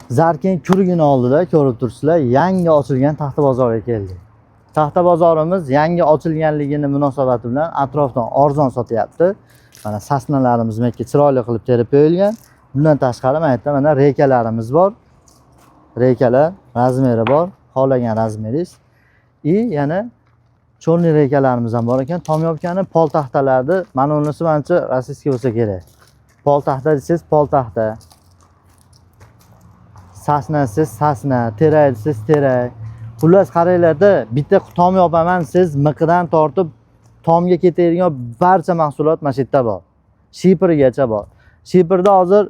Zarkent kurugini oldida ko'rib turibsizlar, yangi ochilgan Taxta bozorga keldik. Taxta bozorimiz yangi ochilganligini munosabati bilan atrofdan arzon sotyapti. Mana sasnalarimiz bu yerga chiroyli qilib terib qo'yilgan. Bundan tashqari mana yerda mana reykalarimiz bor. Reykalar razmeri bor, xohlagan razmeringiz. И yana черный reykalarimiz ham bor ekan. Tom yopgani pol taxtalarni, mana unisi manimcha российский bo'lsa kerak. Pol taxta desangiz pol taxta. Sasna desangiz sasna, terak desangiz terak. Xullas qaranglarda, bitta tom yopaman siz miqidan tortib tomga ketadigan barcha mahsulot mana shu yerda bor. Shiperigacha bor. Shiperda hozir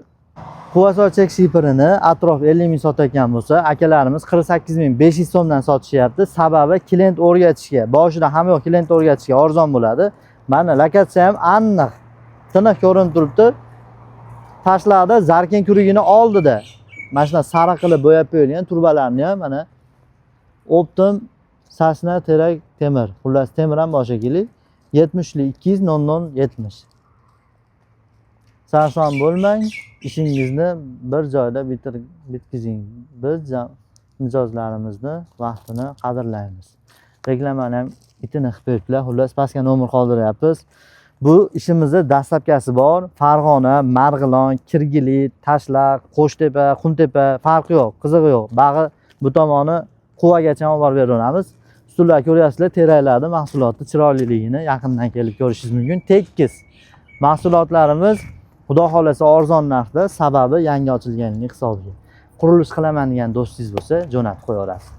Quvasoy shiperini atrof 50 ming sotayotgan bo'lsa, akalarimiz 48 500 so'mdan sotishyapti. Sababi klient o'rgatishga, boshida hamma yoq klient o'rgatishga arzon bo'ladi. Mana lokatsiya ham aniq, tiniq ko'rinib turibdi. Tashlarda Zarken kurugini oldida mana shunaqa sariq qilib bo'yab qo'yilgan trubalarni ham mana оптом sasna, terak, temir. Xullas temir ham bor shekilli. 70 200 00 70. Sarson bo'lmang, ishingizni bir joyda bitkazing. Biz mijozlarimizni vaqtini qadrlaymiz. Reklamani ham itini qilib qo'yibdilar. Xullas pastga nomer qoldiryapmiz. Bu ishimizni dastlabkasi bor. Farg'ona, Marg'ilon, Kirgili, Tashlaq, Qo'shtepa, Qumtepa farqi yo'q, qizig'i yo'q. Bag'i bu tomoni Quvagacha olib borib beraveramiz. Stullar ko'ryapsizlar, teraklarni mahsulotni chiroyliligini yaqindan kelib ko'rishingiz mumkin. Tekis mahsulotlarimiz xudo xohlasa arzon narxda, sababi yangi ochilganligi hisobiga. Qurilish qilaman degan do'stingiz bo'lsa, jo'natib qo'yaverasiz.